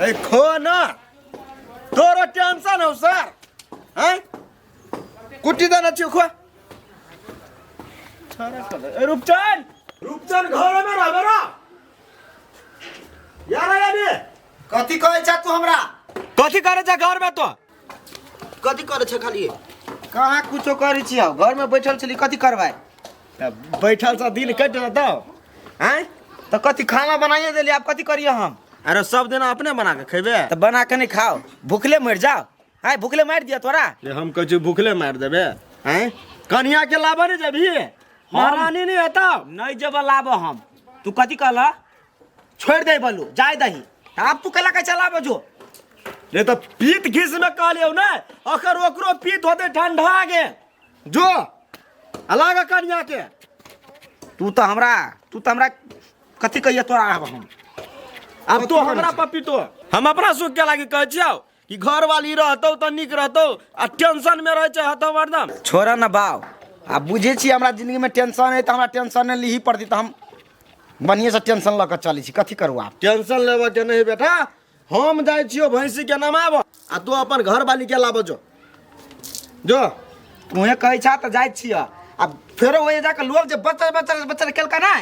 ए खो ना तोरो टेंशन हो सर हैं कुट्टी देना छियो खो ए रूपचंद रूपचंद घर में रहबे ना यार यानी कथी कहै छ तू हमरा कथी करे छ घर में तो कथी करै छ खाली कहाँ कुछो करै छी घर में बैठल छली कथी करबै बैठल से दिन कटि जेतौ आँय तऽ कथी खाना बनाइए देली आब कथी करिए हम अरे सब दिन अपने बना के खेबे तऽ बना के नहीं खाओ भूखले मरि जाओ आँय भूखले मारि दिया तोरा ये हम कहै छी भूखले मारि देबे आँय कनिया के लाबऽ नहि जेबही महारानी नहि हेतौ नहीं जेबऽ लाबऽ हम तू कथी कहल छोड़ि दे बलू जाय दही आब तू कैला के चलाबऽ जो रे तऽ पीत घिस में कहलियौ ने अखर ओकरो पीत होतै ठंडा गेल जो अलग कनिया के तू तऽ हमरा कथी कहिए तोरा आब हम अब तो हमरा पपीतो हम अपना सुख के लागी कहै छियौ कि घर वाली रहतौ तऽ नीक रहतौ आ टेंशन में रहै छै हतौ हरदम छोड़ न बाव आ बुझै छी हमरा जिंदगीमे टेंशन है तऽ हमरा टेंशन नहि लिही पड़तै तऽ हम बढ़िएसँ टेंशन लऽ कऽ चलै छी कथी करू आब टेंशन लेबऽ के नहीं बेटा हम जाइ छियौ भैंसी के नमाब आ तू अपन घर वाली के लाबऽ जो जो तोहे कहै छा तऽ जाइ छियै आ फेरो ओहि जाकऽ लोग जे बच्चा बच्चा बच्चा केलका नहि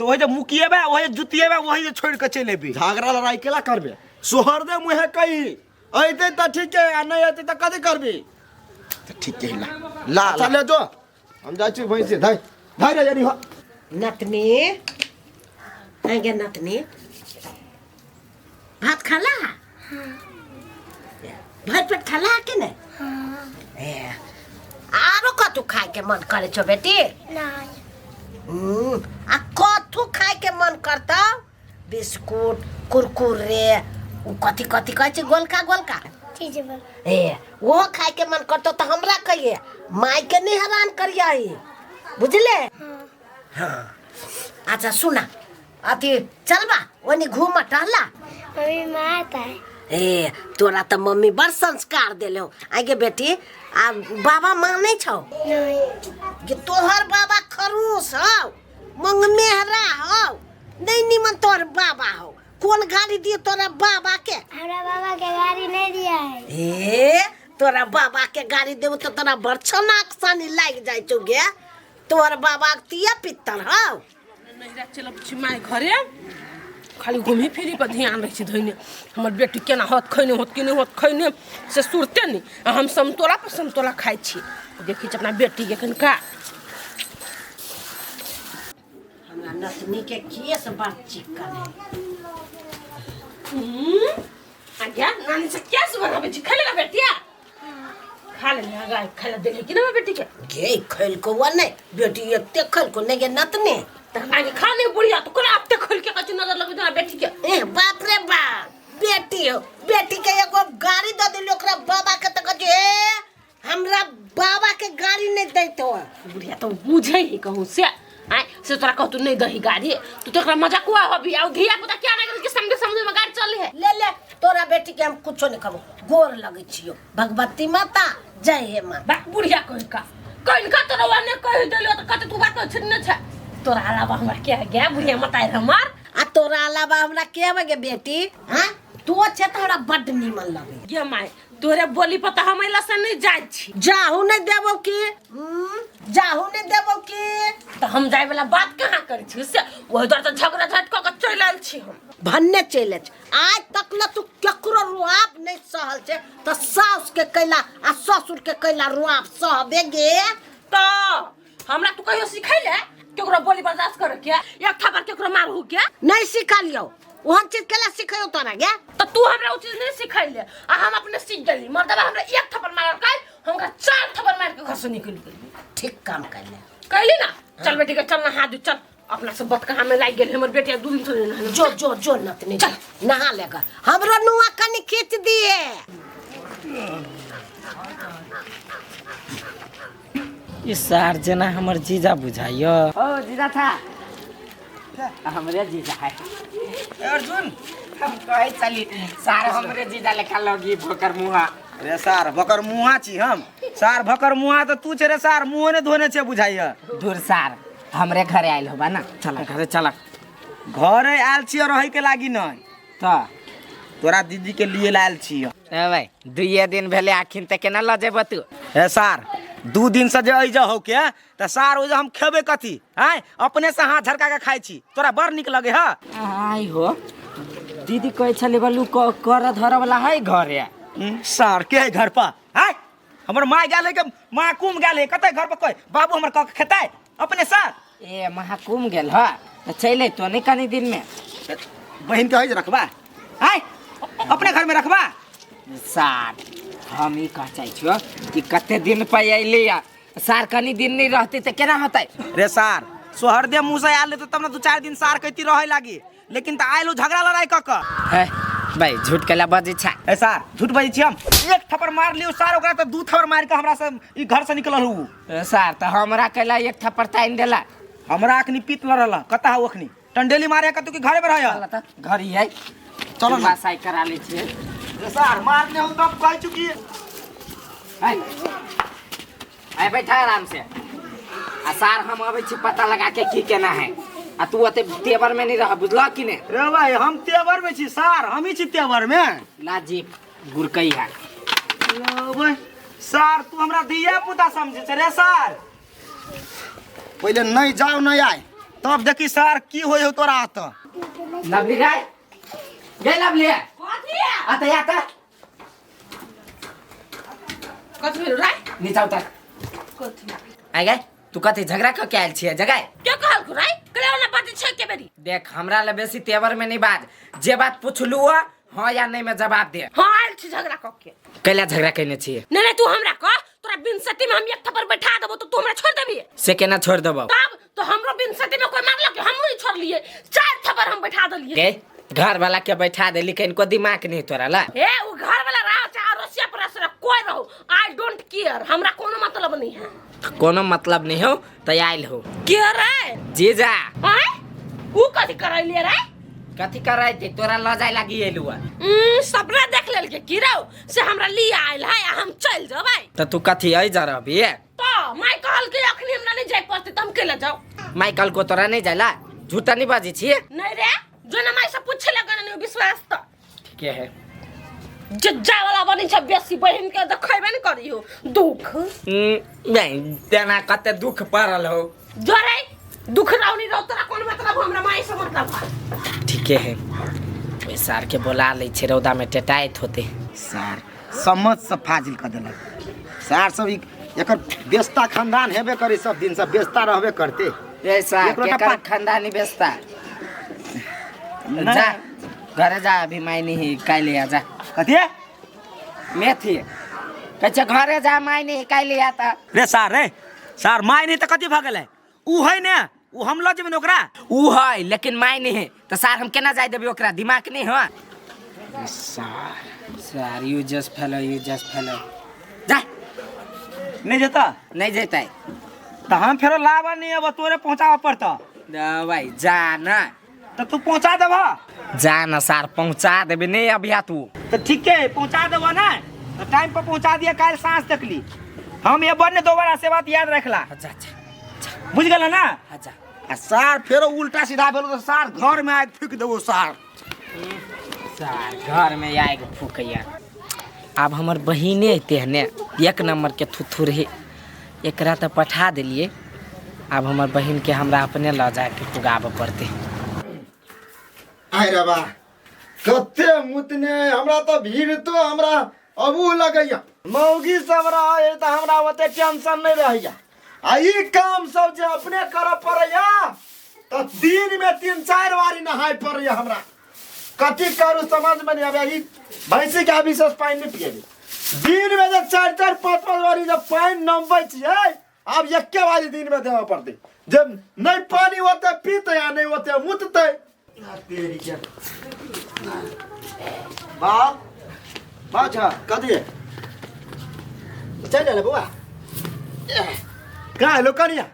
तऽ ओहि जे मुकिएबै ओहि जे जुतिएबै ओहि जे छोड़ि कऽ चलि अयबै झगड़ा लड़ाई केला करबे सोहर दे मुहे कही अयतै तऽ ठीक है आ नहि अयतै तऽ कथी करबी तऽ ठीक है ला ला अच्छा ले जो हम जाइ छी भैंसी धै धै रे जरी हो नतनी आगे नतनी भात खाला भरि पेट खाला कि नहि ए आरो कथू खायके मन करे छौ बेटी नहीं आ कथू खायके मन करतौ बिस्कुट कुरकुरे उ कथी कथी कहै छै गोलका गोलका चीज बल ए ओहो खायके मन करतौ तऽ हमरा कहिए मायके नहि हैरान करियही बुझले हाँ हाँ अच्छा सुना अथी चलबा ओनी घूम टहला मम्मी मारता है ए तोरा तऽ मम्मी बड़ संस्कार देले हो आगे बेटी आ बाबा मानै छौ नहीं कि तोहर बाबा खरूस हौ मंगमेहरा हौ नहीं निमन तोहर बाबा हौ कोन गाड़ी दियो तोरा बाबा के हमरा बाबा के गाड़ी नहीं दिया है ए तोरा बाबा के गाड़ी देबो तऽ तोरा बड़ छनाक सानी लागि जाइ छौ गे तोहर बाबा के तिया पित्तर हौ नैहरा चलब छी माय घरे खाली घूमी फिरी पर ध्यान रहै छै धोइने हमर बेटी केना होत खैने होत कि नहि होत खैने से सुरते नहि आ हम समतोला पर समतोला खाइ छी देखै छी अपना बेटीके कनिका हमरा नतनी के केस बड़ चिकन है आ गया नानी से केस बनाबै छी खेलेगा बेटिया खा ले गाय खाय ला देले कि ना बेटी के गे खैलको वा नहीं बेटी एते खैलको नहीं गे नतनी त आगे खा नहीं बुढ़िया तो कोना अब तक खोल के कछु नजर लगबे तोरा बेटी के ए बाप रे बाप बेटी हो बेटी के एगो गाड़ी दे दिली ओकरा बाबा के त कहै छै, ए हमरा बाबा के गाड़ी नहीं दैत हो बुढ़िया तो बुझे ही कहूँ से आय से तोरा कहू तू नहीं दही गाड़ी तू तो एकरा मजाकुआ हबी आ धिया पुता क्या नहीं कि समझे समझे में गाड़ी चले है ले ले तोरा बेटी के हम कुछो नहीं कहबो गोर लगै छियो भगवती माता जय हे माता बा बुढ़िया कहि का कहि का तोरा ओने कहि देलियो त कते तू बात छिन्ने छ तोरा अलावा हमरा के गया बुढ़िया मताई हमार आ तोरा अलावा हमरा के हवे गे बेटी हाँ तू छे त हमरा बड्ड नीमन लगे गे माय तोरे बोली पर त हम अइला से नहीं जाइ छी जाहू नहीं देबो की जाहू नहीं देबो की त हम जाय वाला बात कहाँ करै छी से ओहि दुआरे त झगड़ा झट कऽ के चलि आयल छी हम भन्ने चलि छै आज तक ल तू केकरो रुआब नहीं सहल छै त साउस के कैला आ ससुर के कैला रुआब सहबे गे त हमरा तू कहियो सिखैले केकरो बोली बर्दाश्त करे के एक थापर केकरो मारहु के नहीं सिखलियो ओहन चीज केला सिखयो तोरा गे त तू हमरा उ चीज नहीं सिखैले आ हम अपने सीख गेली मर्दबा हमरा एक थप्पड़ मारलकै हम ओकरा चार थप्पड़ मार के घर से निकल गेली ठीक काम कैले कैली ना चल बेटी के चल नहा दू चल अपना सब बतकहा में लागि गेल हमर बेटिया दू दिन से नहीं नहेले। जो जो जो नतनी चल। नहा लेगा हमरो नुआ कनी खींच दिए ई सार जेना हमर जीजा बुझाइयो ओ जीजा था हमरे जीजा है अर्जुन हम कहै छली सार हमरे जीजा लेखा लगी भोकर मुहा रे सार भकर मुहा छी हम सार भकर मुहा तऽ तू छे रे सार मुहो ने धोने छे बुझाइया दूर सार हमरे घरे आयल होबा ना चला घरे चला घरे आयल छियै रहै के लागी नहीं त तोरा दीदी के लिए लायल छियै। ए भाई, 2 दिन भेलै अखिन तऽ केना लऽ जेबऽ तू? हे सार, 2 दिन से जे अइ हो के तऽ सार ओइ जे हम खेबै कथी? आँय, अपने से हाथ झरका के खाइ छी, तोरा बड़ नीक लगे ह। आइ हो, दीदी कहै छलै बलू कर धरऽ वाला है घरे। सार के है घर पर? आँय, हमर माय गेल है के महाकुम गेल है, कतऽ घर पर कोइ बाबू हमर कऽ के खेतै अपने से? ए महाकुम गेल ह तऽ चलि अयतौ नहि कनी दिन में। बहिन के है जे रखबा? आँय, अपने घर में रखबा? सार हम ई कह चाहै छियौ कि कते दिन पर अयली आ सार कनी दिन नहीं रहते तऽ केना होतै? रे सार, सोहरदे मुँह से आयल रहतौ तब ने 2-4 दिन सार कहती रहे लागी, लेकिन तऽ आयल झगड़ा लड़ाई कऽ कऽ। हे भाई, झूठ केला बजै छै? ए सार, झूठ बजै छी हम? 1 थप्पड़ मार लियौ सार ओकरा तऽ 2 थप्पड़ मारि कऽ हमरा से ई घर से निकलल हूँ। ए सार, तऽ हमरा केला 1 थप्पड़ तानि देला। हमरा अखनी पीत लड़ल कतऽ हौ? अखनी टंडेली मारे कतौ कि घरे पर रहै? चल तऽ घर ही है, चलो ना। साई करा लै छियै। रे सार, मारने हम तब कहै छु कि आइ बैठा आराम से। आ सार हम अबै छी पता लगा के की केना है, आ तू ओते तेवर में नहीं रह, बुझलह कि नहीं? रे भाई, हम तेवर में छी सार, हम ही छी तेवर में। लाजी गुरकई है। रे भाई, सार तू हमरा धिया पुता समझे छे रे सार। पहिले नहीं जाओ नहीं आए तब देखी सार की होय हो तोरा हाथ। लवली गाय गई लवली आता आता कथी भेल रे? नीचा उतर। कथी आइ गए तू कथी झगड़ा कऽ के आयल छियै जगह? के कहलकौ रे? कले ओना बात छै के बेरी। देख, हमरा ले बेसी तेवर में नहीं बाज, जे बात पुछलू हाँ या नहीं में जवाब दे। हाँ आयल छी झगड़ा कऽ के। कैला झगड़ा केने छियै? नहीं नहीं, तू हमरा कह, तोरा बिन सती में हम 1 थप्पड़ बैठा देबो तो तू हमरा छोड़ देबी? से केना छोड़ देबो? तब तो हमरो बिन सती में कोई मारलक हमहूँ नहीं छोड़लिए, 4 थप्पड़ हम बैठा देलिए। गे घर वाला के बैठा देली, कनको दिमाग नहीं तोरा ला। ए उ घर वाला रहो चाहे अड़ोसिया पड़ोसिया कोई रहो, I don't care, हमरा कोनो मतलब नहीं है। कोनो मतलब नहीं हो तो आयल हो। के रे? जीजा। आय उ कथी करैलिए रे? कथी कराय थे तोरा ल जाय लागी एलु। सपना देख लेल के की रहो से हमरा लिया आयल है आ हम चल जबै। त तू कथी आई जा रहबी? तो my कहल के अखनी हमरा नहीं जाय पड़ते त हम केला जाऊ? My कहल को तोरा नहीं जायला? झूठा नहीं बाजी छी? नहीं रे, जो ना my से पूछे लगन नहीं विश्वास त। ठीक है। जज्जा वाला बनी छ बेसी बहिन के देखैबे न करियो दुख। नहीं तेना कते दुख पड़ल हो। जोरे दुख राउनी रहो तोरा कोन मतलब, हमरा माई से मतलब है। ठीक है, ओइ सार के बोला लै छै, रौदा में टेटाइत होते। सार समझ से फाजिल क देलक सार सब, एकर बेस्ता खानदान हेबे करी, सब दिन से बेस्ता रहबे करते। ए सार केकर खानदानी बेस्ता? जा घरे जा, अभी माई नहीं काल्हि आ जा। कथी मेथी कहै छै घरे जा, माई नहीं काल्हि आ त। रे सार, रे सार माई नहीं त कथी भ गेलै? उ है ने, उ हम ल जेबै ने ओकरा। उ है लेकिन माई नहीं है त सार हम केना जाय देबै ओकरा? दिमाग नहीं है सार। सार you just fellow, you just fellow. जा नहीं जेता? नहीं जेतै त हम फेरो लाबऽ नहीं अब, तोरे पहुंचाबऽ पड़तौ। भाई जा ना। त तू पहुंचा देबह? जा ना सार, पहुंचा देबे नहीं अभी तू। त ठीक है, पहुंचा देबह ना त टाइम पर पहुंचा दिया, काल्हि साँझ तक ली हम ये बड़ ने दोबारा से बात याद रखला। अच्छा अच्छा, बुझ गेल ना? अच्छा। आ सार फेरो उल्टा सीधा भेलो त सार घर में आगि फूक देबो सार। सार घर में आगि फूकैया। आब हमर बहिने अयते हने, 1 नंबर के थुथुर हे, एकरा त पठा देलिए, आब हमर बहिन के हमरा अपने ल जाके पुगाबऽ पड़तै। आइ रे बा, कते मुतने हमरा त भीड़ तो हमरा अबू लगैया। मौगी सब रहे त हमरा ओते टेंशन नहीं रहैया, आ ई काम सब जे अपने करऽ पड़ैया त दिन में 3-4 बारी नहाय पड़ैया हमरा। कथी करू समझ में नहीं आबै। ई भैंसी के विशेष पानि नहीं पिएबै, दिन में जे 4-4 5-5 बारी जब पानि नमबै छियै, आब एके बारी दिन में देबऽ पड़तै। जब नहीं पानि ओते पीतै आ नहीं ओते मुततै। बाप बाछा कथी चलि एलै बौआ? कहाँ एलो कनिया?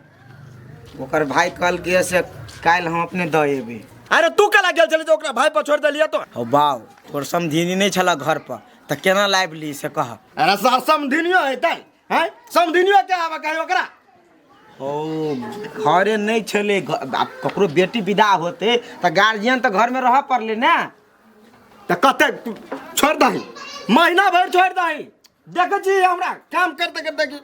ओकर भाई कहल के से काल्हि हम अपने दऽ एबै। अरे तू केला गेल छली जे ओकरा भाई पर छोड़ि देलियै तो? हौ बाउ, तोर समधिनी नहि छलह घर पर तऽ केना लाबि ली से कह। अरे सार समधिनियो हेतै हैं? समधिनियो के आबऽ कही ओकरा? हौ घरे नहि छलै, आब ककरो बेटी विदा होतै तऽ गार्जियन तऽ घरमे रहऽ पड़लै ने। तऽ तऽ कते छोड़ि दही महीना भरि छोड़ि दही देखै छी हमरा काम करते करते कि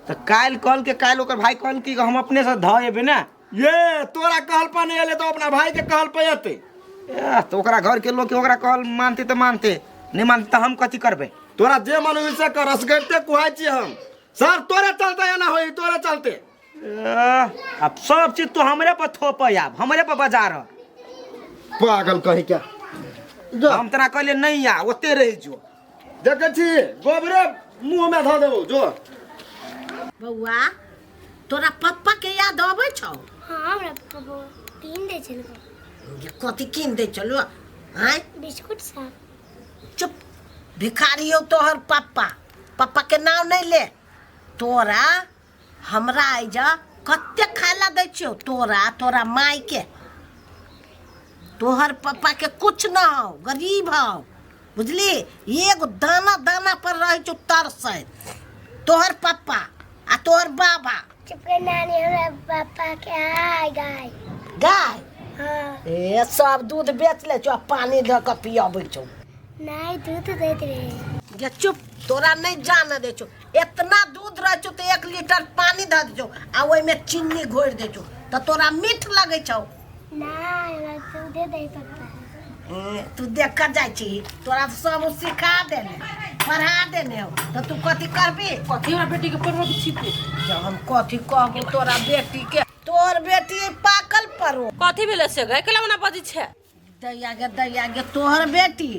तऽ काल्हि कहल के काल्हि ओकर भाय कहल कि हम अपने से धऽ एबै ने। ये तोरा कहल पर नहीं एले तो अपना भाई के कहल पर एते। एह, तऽ ओकरा घर के लोग के ओकरा कहल मानते तऽ मानते, नहीं मानते तऽ हम कथी करबै? तोरा जे मन होइ से कर, असगरते कुहाइ छी हम सर, तोरे चलते एना होई, तोरे चलते। एह, अब सब चीज तू हमरे पर थोपै, आब हमरे पर बाजार ह। पागल कही क्या हम तोरा कहलियै नहीं आ, ओते रहि जो। देखै छी गोबरे मुँह में धऽ देबौ जो। बौआ तोरा पप्पा के याद अबै छौ? हाँ, हमरा पप्पा कीन दै छलौ। कथी कीन दै छलौ? आँय, बिस्कुट सब। चुप, भिखारी हो तोहर पप्पा, पप्पा के नाम नहीं ले। तोरा हमरा एजा कते खाय ला दै छियौ, तोरा तोरा माय के। तोहर पप्पा के कुछ न हो, गरीब हो, बुझली? एगो दाना दाना पर रहे छौ तरसैत तोहर पप्पा आ तोहर बाबा। चुप कर नानी, हमरा पापा के आय गाय। गाय? हाँ। ए सब दूध बेच ले छौ आ पानी धऽ कऽ पियबै छौ। नहीं, दूध दैत रहे। गे चुप, तोरा नहीं जान दै छौ। इतना दूध रहै छौ तऽ 1 लीटर पानी धऽ दै छौ आ ओहिमे चीनी घोरि दै छौ तऽ तोरा मीठ लगै छौ। नहीं, हमरा दूधे दै पप्पा। ए, तू देख कऽ जाइ छी, तोरा सब सिखा देने पढ़ा देने हो तऽ तू कथी करबी? कथी हमरा बेटी के पढ़बै छी तू? जब हम कथी कहबो तोरा बेटी के, तोर बेटी पाकल परो। कथी भेलै से गए केला मना बजै छै? दैया गे दैया गे, तोहर बेटी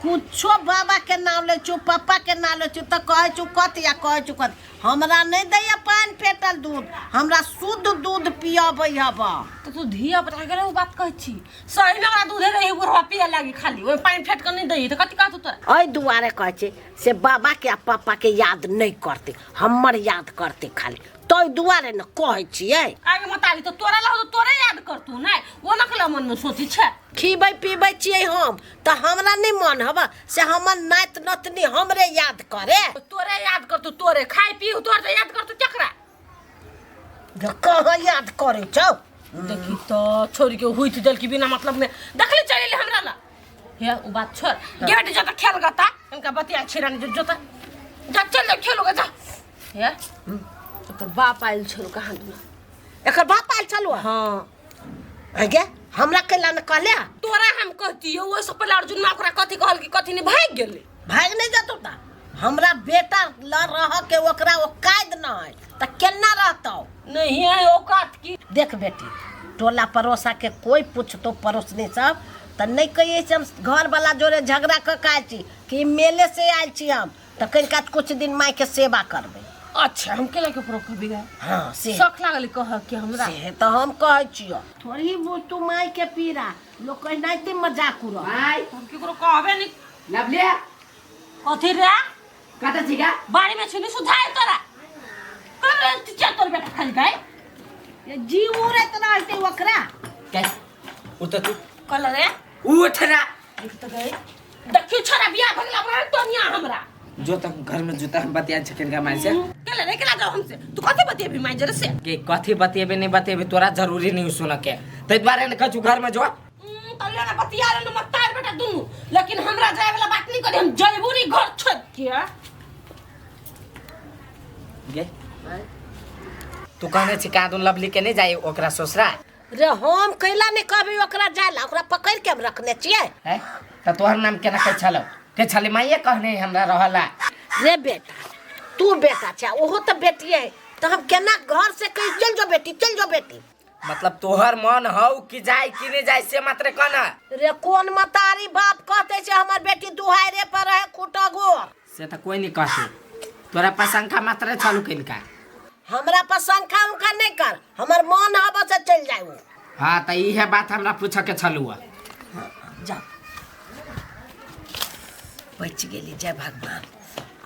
कुछो बाबा के नाम लै छौ, पप्पा के नाम लै छौ तऽ कहै छौ कथी आ कहै छौ कथी। हमरा नहीं दैया पानि फेटल दूध, हमरा शुद्ध दूध पियबै हब। तऽ तू धिया पुता के ओ बात कहै छी? सही में हमरा दूधे रही बुढ़वा पिए लागी, खाली ओहिमे पानि फेट कऽ नहीं दैही तऽ कथी कहतौ तोरा? एहि दुआरे कहै छै से बाबा के आ पप्पा के याद नहीं करते, हमर याद करते खाली, तै दुआरे ने कहै छियै। आगे मतारी तऽ तोरा लग तोरे याद करतू नै, ओ नकला मन में सोची छै। खीबै पीबै छियै हम तऽ हमरा नहीं मन हब से हमर नाति नतनी हमरे याद करे। तोरे याद करतू, तोरे खाइ पी तोर तऽ याद करतू केकरा? कहाँ याद करे छौ? देखी तऽ छोड़ के हुइत देलकी बिना मतलब में, देखली चल एली हमरा ला। हे उ बात छोड़, गेट जता खेल गता इनका बतिया छिरानी जो जोता जा चल जा खेलो जा। हे ओकर बाप आयल छल कहाँ दुना? एकर बाप आयल छल? हाँ। गे हमरा कैला ने कहले? तोरा हम कहतियो ओहिसँ पहिले अर्जुन माँ ओकरा कथी कहल कि कथी नहीं, भागि गेलै। भागि नहीं जतौ ता, हमरा बेटा ल रह के ओकरा औकात न है तऽ केना रहतौ? नहीं है औकात की। देख बेटी, टोला पड़ोसा के कोई पूछतो पड़ोसनी सब तऽ नहीं कहिए से हम घर वाला जोरे झगड़ा कऽ के आयल छी कि मेले से आयल छी हम, तऽ कनिका कुछ दिन माय के सेवा करबै। अच्छा, हम केला के प्रो कहबी गे? हाँ से शौक लागल कह के हमरा। से तऽ हम कहै छियौ। थोड़ी बुझ तू माय के पीड़ा, लोग कहनाइते मजाक उड़ऽ। माय हम केकरो कहबे नहीं। लवली कथी रे? कतऽ छी गा? बाड़ी में छिनी सुधाय तोरा। कल चल तोर बेटा खाली गाय। ये जी उड़ैत रहतै ओकरा। के उठ तू। कल रे उठ ना। उठ गए। देखियो छोरा बियाह भगला बड़ा तोनिया हमरा। जो तक घर में जूता हम बतिया छकिन का माय से। केला रे केला जाओ हमसे, तू कथी बतियेबी माय जरे से? के कथी बतियेबे नहीं बतियेबे तोरा जरूरी नहीं सुन के, तै दुआरे ने कहै छु घर में जो। तल्ले ना बतिया रे न मतार बेटा दुनू, लेकिन हमरा जाय वाला बात नहीं करी, हम जइबो नहीं घर छोड़ के। गे तू कहने छी का दुन लवली के नहीं जाई ओकरा ससुरा? रे हम कैला नहीं कहबी ओकरा जाय ला, ओकरा पकड़ के हम रखने छियै। हैं त तोहर नाम केना के छलो? के छले माइए कहने हमरा रहला। रे बेटा तू बेटा छा, ओहो त बेटिए है, त हम केना घर से कहि चल जो बेटी चल जो बेटी। मतलब तोहर मन हौ कि जाय कि नहीं जाय से मात्र कहना। रे कोन मतारी बाप कहते छे हमर बेटी दुहारे पर रहे खूटा गोर? से त कोई नहीं कहते, तोरा पास शंका मात्र छलू किनका? हमरा पर शंका उंका नहीं कर, हमर मन हब से चल जाय। हाँ त इहे बात हमरा पूछ के छलू। जा बच गेली, जय भगवान।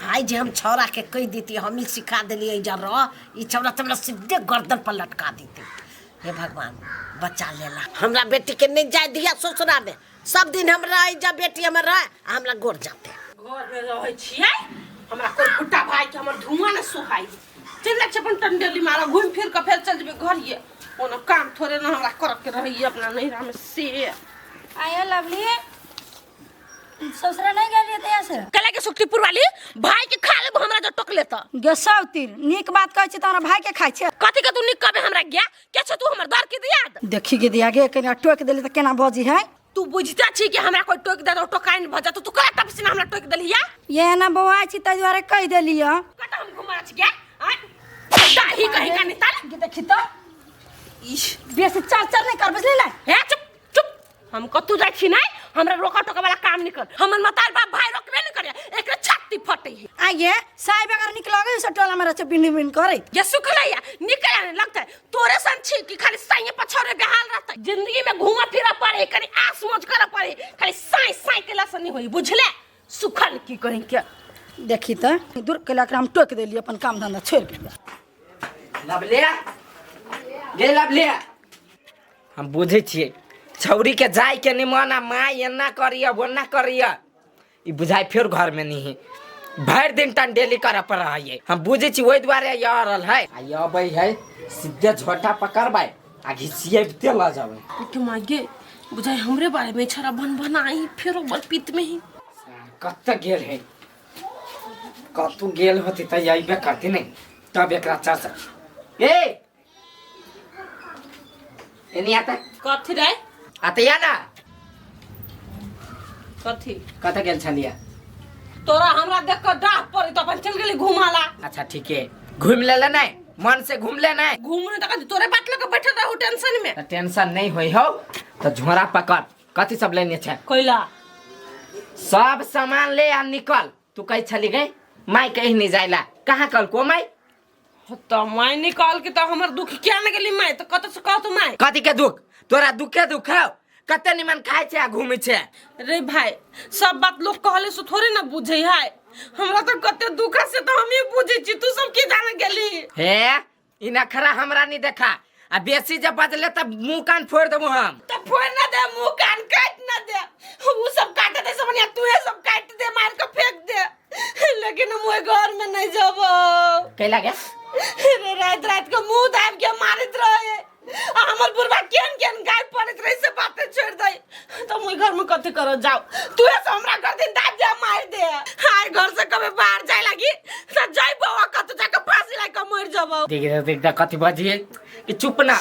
आइ जे हम छौड़ा के कहि देती हम ही सिखा देलियै जा रह, ई छौड़ा त हमरा सीधे गर्दन पर लटका देती। हे भगवान बचा लेला हमरा बेटी के, नहीं जाय दिया ससुरा में। सब दिन हम रह जा बेटी हमर रह, हमरा गोर जाते। घर में रहै छियै हमरा कोई फुट्टा भाई के हमर धुआं न सुहाई। चल जाइ छै अपन टंडेली मारा घूमि फिर के फेर चल जेबै घर ये, कोनो काम थोड़े न हमरा करऽ के रहैये अपना नैहरा में से। आया लवली। ससुरा नहीं गेलिए तहिया से। कला के सुखटीपुर वाली भाई के खा लेबो हमरा जो टोक लेता। गे सौतीर नीक बात कहै छी त हमरा भाई के खाइ छै। कथी के तू नीक कहबे हमरा गया के छौ तू हमर दर के दिया। देखी के दिया गे कनी टोक देली त केना बजी है। तू बुझता छी कि हमरा कोई टोक दे तो टोकाइन भ जातो, तू कला टप से हमरा टोक देलिया। ये ना बौआ छी तै दुआरे कहि देलिया। कत हम घुमा छी गया आ दाही कहीं का निताल के देखी त बेसी चर चर नहीं कर बुझली ना। हे चुप चुप, हम कतू जाइ छी नहीं, हमरा रोका टोका वाला काम नहीं कर, हमर मतार बाप भाई रोकबे नहीं करे, एकरे छाती फटे है। आइए साहब अगर निक लगे से टोला में रहे बिन बिन करे। ये सुखलैया निकल नहीं लगता है तोरे सन छी कि खाली साइए पछौरे बेहाल रहता। जिंदगी में घूमा फिरा पड़े कनी आस मौज करे पड़े, खाली साई साई के लसन नहीं होई बुझले। सुखल की कहीं के देखी त दूर के लकड़ा हम टोक देली अपन काम धंधा छोड़ के। लवलिया गे लवलिया, हम बुझै छियै छौरी के जाय के नहीं मन आ माय एना करिया ओना करिया, ई बुझाइ फेर घर में नहीं भरि दिन टंडेली करे पर रहै। हम बुझै छी ओहि दुआरे ई आ रहल है। आ ई अबै है सीधे झोटा पकड़बै आ घिसियबिते लऽ जेबै। के मागे बुझाइ हमरे बारे में छरा बन बनाई फेरो बलपीत में ही कतऽ गेल है, कतू गेल होती तऽ अयबे करती नहीं तब एकरा चर्चा। ए एनी आता कथी रे आते या ना कथी कतऽ गेल छलियै? तोरा हमरा देख के डाह पड़े तो अपन चल गेली घुमाला। अच्छा ठीक है, घूम लेले नहीं, मन से घूम ले नहीं। घूमने तक तोरे बात लके बैठल रहू टेंशन में। त टेंशन नहीं होई हो तो झोरा पकड़, कथी सब लेने छै? कोइला सब सामान ले आ निकल। तू कहि छली गई माई कहीं नहीं जाइला, कहाँ कल को माई? तो माई निकाल के तो हमर दुख क्या न गेली माई, तो कत से कह तू माई कथी के दुख? तोरा दुखे दुख हौ, कते निमन खाइ छै आ घूमै छै। रे भाई सब बात लोग कहले से थोड़े ना बुझे है, हमरा तो कते दुख से तो हम ही बुझे छी, तू सब की जाने गेली? हे ई नखरा हमरा नहीं देखा, आ बेसी जब बजले तब मुंह कान फोड़ देबो हम। तो फोड़ ना दे, मुंह कान काट ना दे, उ सब काटे दे सब बढ़िया, तू सब काट दे मार के फेंक दे, लेकिन हम ओइ घर में नहीं जबो। कैला गे? रे रात रात के मुंह दाब के मारत रहे, आ हमर बुढ़वा केन केन गाय पड़त रहे से बातें छोड़ दे, तो हम ओइ घर में कथी करो जाओ? तू से हमरा घर दिन दाब दे मार दे, हाय घर से कभी बाहर जाए लगी त जाइबो आ कत जाके फांसी लाग के मर जबो। देख देख देख कथी बजिए कि चुप ना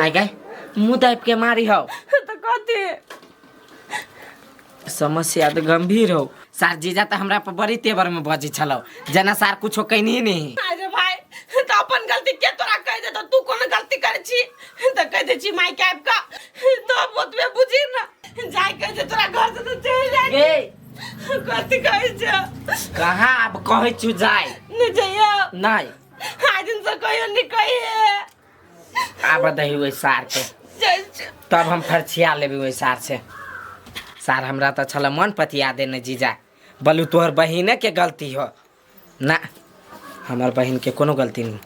आइ गए मुंह दाब के मारी हो। तो कथी समस्या तो गंभीर हो सार, जीजा तो हमरा पर बड़ी तेवर में बजी छलो जना सार कुछो कहनी नहीं। अरे भाई तो अपन गलती के तोरा कह दे, तो तू कोन गलती करे छी तो कह दे छी माई के आब का, तो ओतबे बुझी ना जाय कह दे तोरा घर से तो चल जाय। ए कथी कहै छ? कहाँ अब कहै छु जाय नहीं जइयो नहीं, आज दिन से कहियो नहीं कहिए। आब दही ओहि सार के तब हम फरछिया लेबै ओहि सार से। सार हमरा तो छल मन पतिया देने जीजा, बोलू तोहर बहिने के गलती हो ना, हमर बहिन के कोनो गलती नहीं।